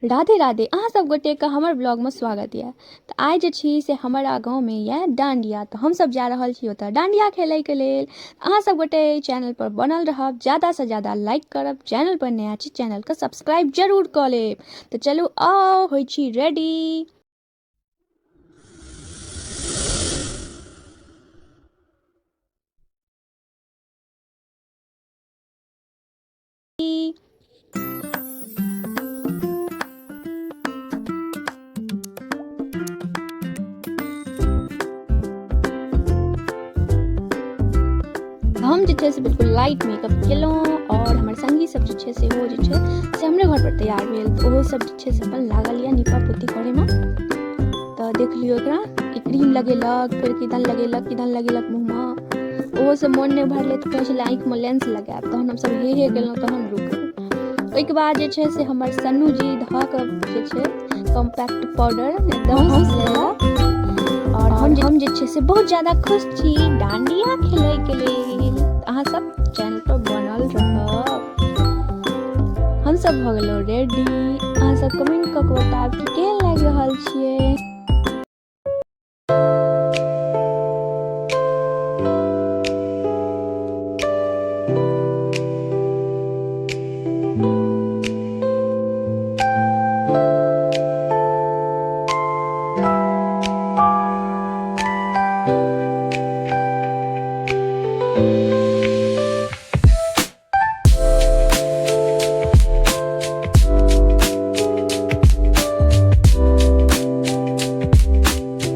राधे राधे, अहाँ सब गोटेके हमर ब्लॉगमे स्वागत यऽ। तऽ आइ जे छी से हमरा गाँवमे यऽ डांडिया, तऽ हमसब जा रहल छी ओतऽ डांडिया खेलैके लेल। अहाँ सब गोटे एहि चैनल पर बनल रहब, ज्यादासँ ज्यादा लाइक करब, चैनल पर नया छी चैनलके सब्सक्राइब जरूर कऽ लेब। तऽ चलू आउ होइ छी रेडी। हम जे छै से बिल्कुल लाइट मेकअप केलहुँ और हमर संगी सब जे छै सेहो जे छै से हमरे घर पर तैयार भेल, तऽ ओहो सब जे छै से अपन लागल यऽ नीपा पोती करैमे। तऽ देख लियौ एकरा, ई क्रीम लगेलक, फेर किदन लगेलक किदन लगेलक मुँहमे। ओहो से मोन नहि भरलै तऽ कहै छलै आँखिमे लेंस लगायब, तहन हमसब हे हे गेलहुँ तहन रुकल। ओहिके बाद जे छै से हमर सन्नू जी धऽ कऽ जे छै कॉम्पैक्ट पाउडर एकदम हँस लेलक और हम जे छै से बहुत ज्यादा खुश छी डांडिया खेलैके लेल। अहाँ सब चैनल पर बनल रहब। हम सब भऽ गेलहुँ रेडी। अहाँ सब कमेंट कऽ के बतायब कि केहन लागि रहल छियै।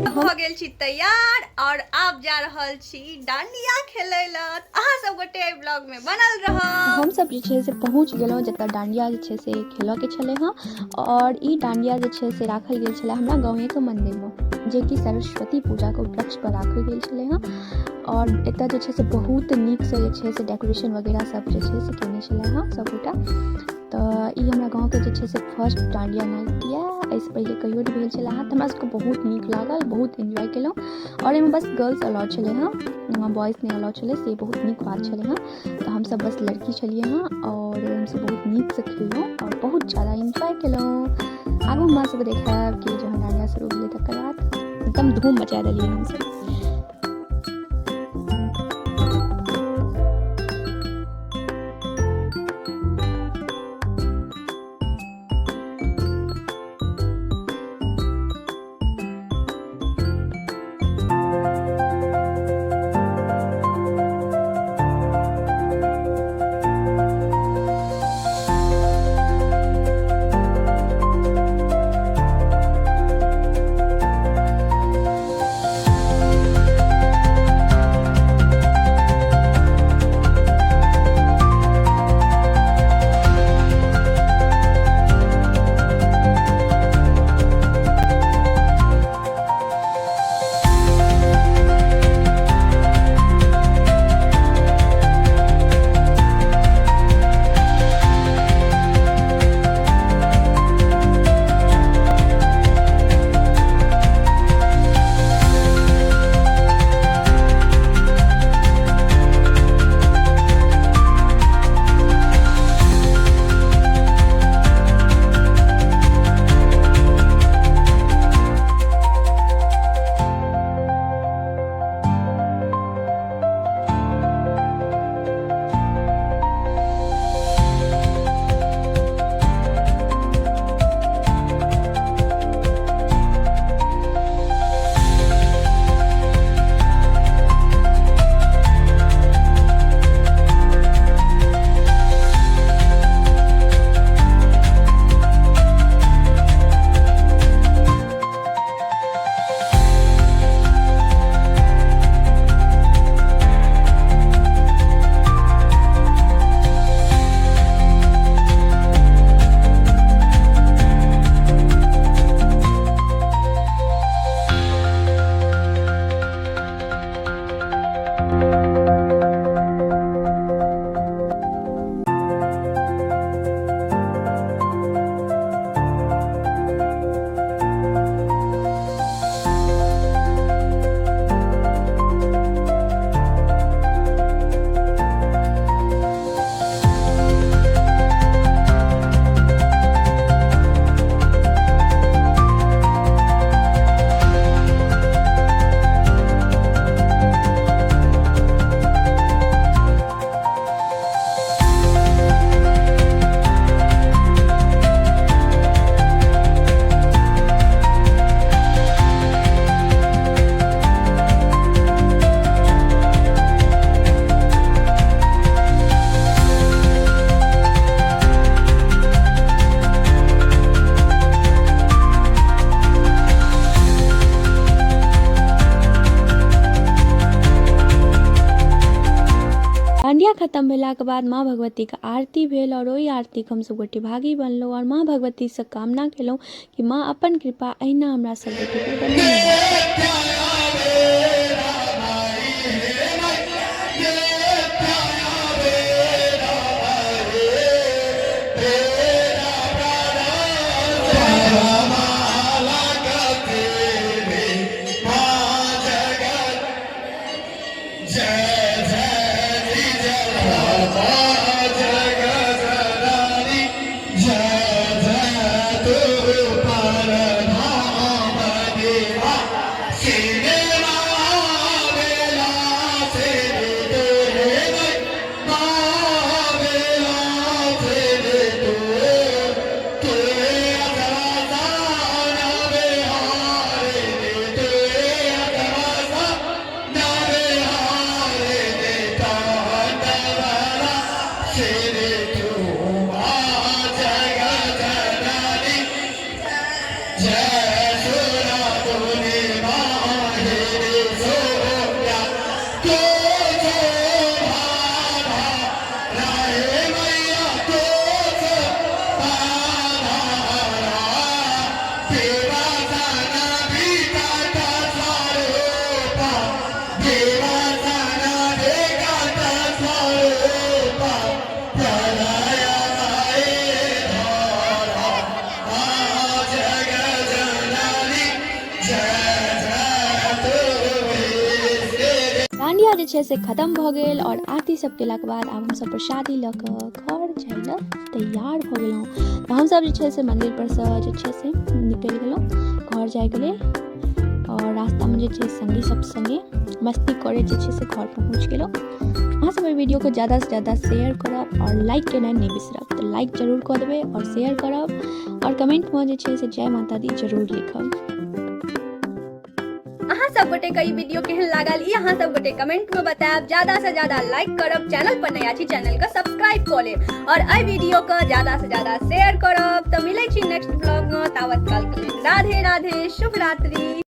भऽ गेल छी तैयार और आब जा रहल छी डांडिया खेलै लए। अहाँ सब गोटे एहि ब्लॉग में बनल रहब। हम सब जे छै से पहुँच गेलहुँ जतऽ डांडिया जे छै से खेलऽके छलै हँ, और ई डांडिया जे छै से राखल गेल छलै हमरा गाँवेके मन्दिरमे, जेकि सरस्वती पूजाके उपलक्ष्य पर राखल गेल छलै हँ। और एतऽ जे छै से बहुत नीकसँ जे छै से डेकोरेशन वगैरह सब जे छै से केने छलै हँ सबगोटा। तऽ ई हमरा गाँवके जे छै से फर्स्ट डांडिया नाइट यऽ, एहिसँ पहिले कहियो नहि भेल छलै हँ। तऽ हमरा सबके बहुत नीक लागल, बहुत एन्जॉय केलहुँ। और एहिमे बस गर्ल्स अलाउड छलै हँ, बॉयज नहि अलाउड छलै, से बहुत नीक बात छलै हँ। तऽ हमसब बस लड़की छलियै हँ और हमसब बहुत नीकसँ खेललहुँ और बहुत ज्यादा एन्जॉय केलहुँ। आगू हमरा सबके देखायब कि जहन डांडिया शुरू भेलै तकर बाद एकदम धूम मचा देलियै हमसब। भेलाके बाद माँ भगवतीके आरती भेल आओर ओहि आरतीके हमसभ गोटे भागी बनलहुँ आओर माँ भगवतीसँ कामना केलहुँ कि माँ अपन कृपा अहिना हमरा सब गोटेपर बनेने राखी। डांडिया जे छै से खत्म भऽ गेल आओर आरती सब केलाके बाद आब हमसब प्रसादी लऽ कऽ घर जाइ लए तैयार भऽ गेलहुँ। तऽ हमसब जे छै से मन्दिर परसँ जे छै से निकलि गेलहुँ घर जाइके लेल आओर रास्तामे जे छै सङ्गी सब सङ्गे मस्ती करैत जे छै से घर पहुँच गेलहुँ। अहाँ सब एहि वीडियोके ज्यादासँ ज्यादा शेयर करब आओर लाइक केनाइ नहि बिसरब, तऽ लाइक जरूर कऽ देबै आओर शेयर करब आओर कमेन्टमे जे छै से जय माता दी जरूर लिखब। अहाँ सब गोटे के ई वीडियो केहन लागल ई अहाँ सब गोटे कमेंट में बतायब। ज्यादा से ज्यादा लाइक करब, चैनल पर नया छी चैनल के सब्सक्राइब कऽ लेब और एहि वीडियो के ज्यादा से ज्यादा शेयर करब। तऽ मिलै छी नेक्स्ट ब्लॉग में, तावत काल के लेल राधे राधे, शुभ रात्रि।